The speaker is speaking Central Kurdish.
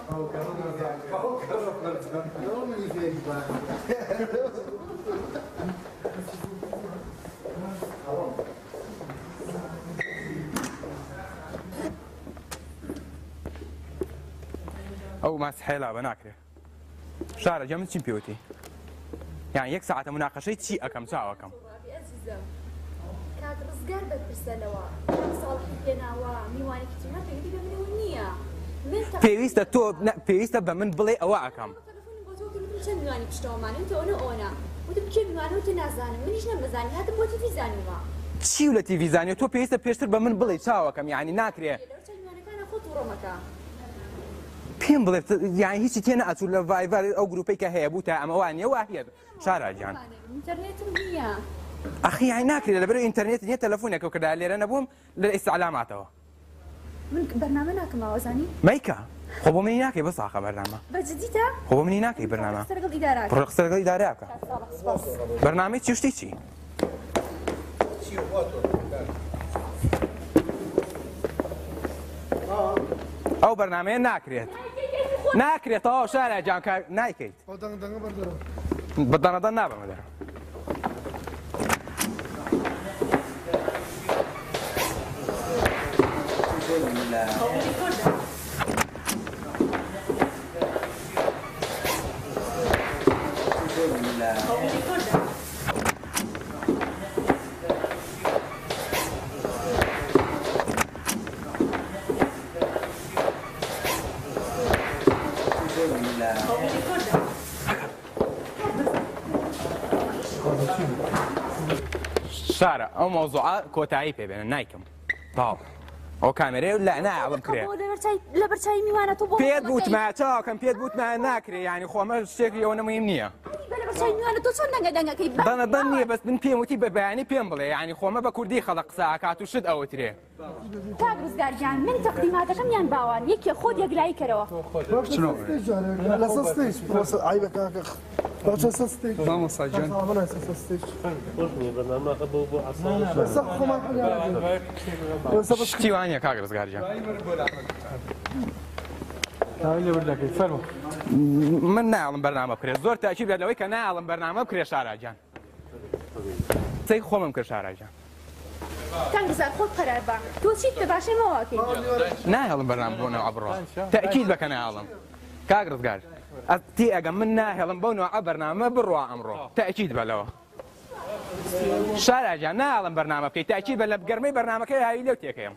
ئەو ماسحەیە لابە ناکرێ. شارە گیان من چیم پێوتی؟ یان یەک ساعتە مناقەشەی چی ئەکەم چاوەکەم. ئەزیزم کاک ڕزگار بەرپرسە لەوە کاک ساڵحی پێناوە میوانێکی ترمان پەیوەندی بە منەوە نییە من پێویستە تۆ پێویستە بە من بڵێ ئەوە ئەکەم. تەلەفۆنم بۆ تۆ کرد وتم چەند میوانی پشتەوەمانە وتی ئەوەنە ئەوەنە وتم کێ میوانە وتی نازانم منیش نەمەزانی هاتم بۆ تیڤی زانیومە. چی لە تیڤی زانیوە تۆ پێویستە پێشتر بە من بڵێ چاوەکەم یانی ناکرێ. لەو چەند میوانەکانە خۆ توڕە مەکە. پێم بڵێ یانی هیچی تێ نەئەچوو لە ڤایڤەر ئەو گروپەی کە هەیە بوو تا ئەمە وا نییە وا هەیە شارا گیان. ئینتەرنێتم نییە. ئەخی یانی ناکرێ لەبەر ئینتەرنێت نییە تەلەفۆنێکەو کردایە لێرە نەبووم لە ئیستعلاماتەوە. من بەرنامە ناکەم ئاوازانی. مەیکە خۆ بۆ منی ناکەی بەس ئاخە بەرنامە. بە جدیتە؟ خۆ بۆ منی ناکەی بەرنامە. قسە لەگەڵ ئیدارە بڕۆ قسە لەگەڵ ئیدارە بکە. سپاس. بەرنامەی چی و شتی چی؟ ئەو بەرنامەیە ناکرێت ناکرێت تەواو شارە گیان کار نایکەیت بە دەنەدەن نابەمە دەرەوە. شارە ئەو مەوزوعە کۆتایی پێ بێنە نایکەم تاو ئەو کامێرەیە لە نایەڵم کرێ لەبەر چاوی میوانە تۆ بۆ پێت بوتمە چاوەکەم پێت بوتمە ناکرێ یعنی خۆمە شتێکی ئەوە مهم نییە دەنە دەن نییە بەس من پێم وتی بە بەیانی پێم بڵێ یعنی خۆمە بە کوردی خەڵک قسە ئەکات و شت ئەوترێ. کاک ڕزگار گیان من تەقدیماتەکەم یان باوان یەکێ خۆت یەکلایی کەرەوە. شتی وا نییە کاک ڕزگار گیان. من نایەڵم بەرنامە بکرێت زۆر تاکید بێت لەوەی کە نایەڵم بەرنامە بکرێت شارا گیان. قسەی خۆمم کرد شارا گیان. کاک ڕزگار خۆت قەرار بە تۆ چیت پێ باشە ئێمە وا ئەکەین. ناهێڵم بەرنامە بەو نەوعە بڕوا تەئکید بە کە ناهێڵم کاک ڕزگار تی ئەگەم من ناهێڵم بەو نەوعە بەرنامە بڕوا ئەمڕۆ تەئکید بە لەوە شارا گیان ناهێڵم بەرنامە بکەی تەئکید بە لە گەرمەی بەرنامەکەی هاوی لەو تێکەیەم.